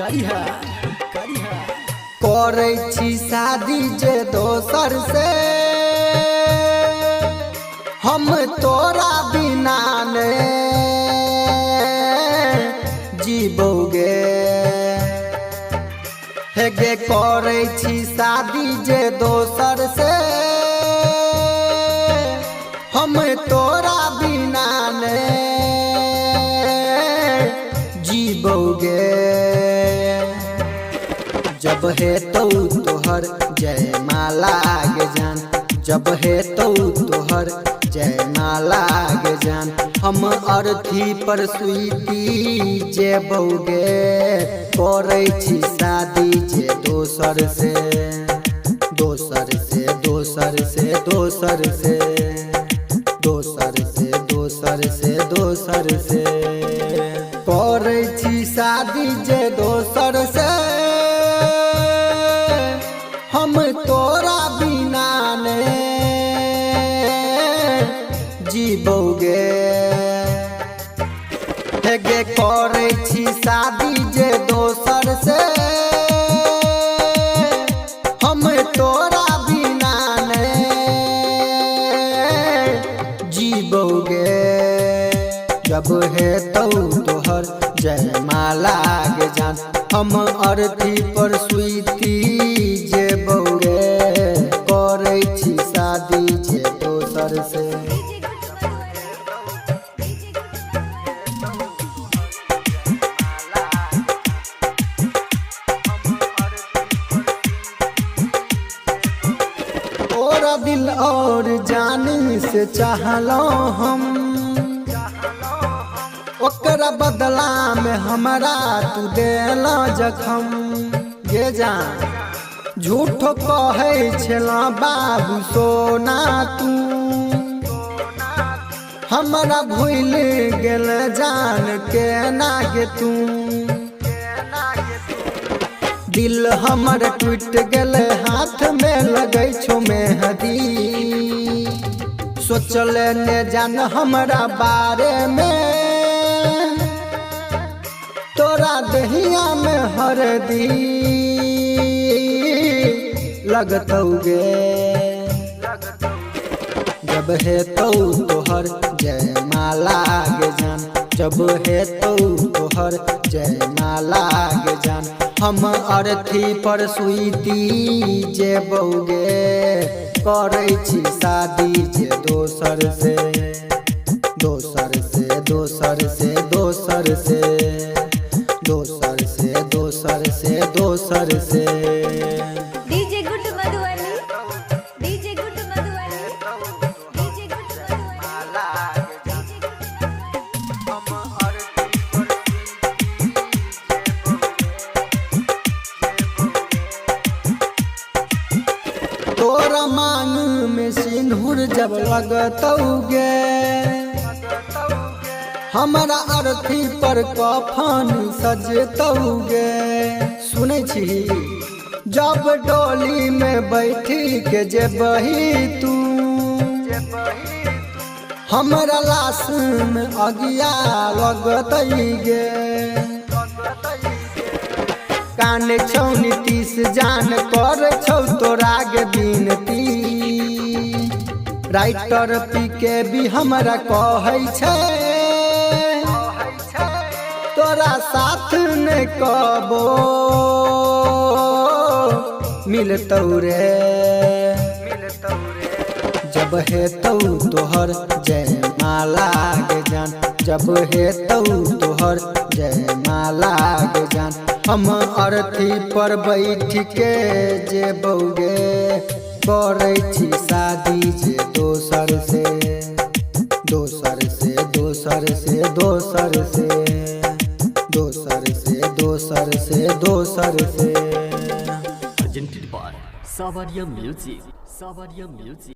करिहा करिहा। करै छी शादी जे दोसर से, हम तोरा बिना ने जीबौगे। हे गे करै छी शादी जे दोसर से, हम तोरा बिना ने जीबौगे। जब हे तो तोहर जय माला गे जान, जब हे तो तोहर जय माला गे जान, हम अर्थी पर सुईती जे बौगे। करै छी शादी जे दोसर से, दोसर से, दोसर से, दोसर से, दोसर से, दोसर से, दोसर से। करै छी शादी जे दोसर से, हम तोरा बिना ने जीबौगे। हे गे करै छी शादी जे दोसर से, हम तोरा बिना ने जीबौगे। जब हे तो तोहर जय माला गे जान, हम अर्थी पर सुईती जे बौगे। करै छी शादी जे दोसर से। DJ good Madhubani, DJ good. तोरा दिल और जान से चाहलो हम, ओकरा बदला में हमरा तू देला जखम। गे जान झूठो कहै छला बाबू सोना तू, हमरा भूल गेल जान के ना गे तू। दिल हमर टूट गेल, हाथ में लगै छौ मेहदी। सोचल ने जान हमरा बारे में, तोरा दहिया में हरदी लगतौ गे। जब हे तो तोहर जय माला गे जान, जब हे तो तोहर जय माला गे जान, हम अर्थी पर सुईती जे बौगे। करै छी शादी जे दोसर से, दोसर से, दोसर से, दोसर से, दोसर से, दोसर से, दोसर से। DJ good Madhubani, DJ good Madhubani, DJ good Madhubani, DJ good. तोरा मांग में सिंदूर जब लगतौगे, हमरा अर्थी पर कफन सजतौगे। सुनै छी जब डोली में बैठी के जेबही तू, हमरा लाश में अगिया लगतै गे। कान छौ नीतीश जान, कर छौ तोरा गे विनती। राइटर पी के भी हमरा कहै छै, तोरा साथ ने कबो मिलतौ रे। जब हे तौ तोहर जय माला गे जान, जब हे तौ तोहर जय माला गे जान, हम अर्थी पर बैठ के जे बौगे। करै छी शादी जे दोसर से, दोसर से, दोसर से, दोसर से, दोसर से, दोसर से, दोसर से। Presented by Savaria Music. Savaria Music.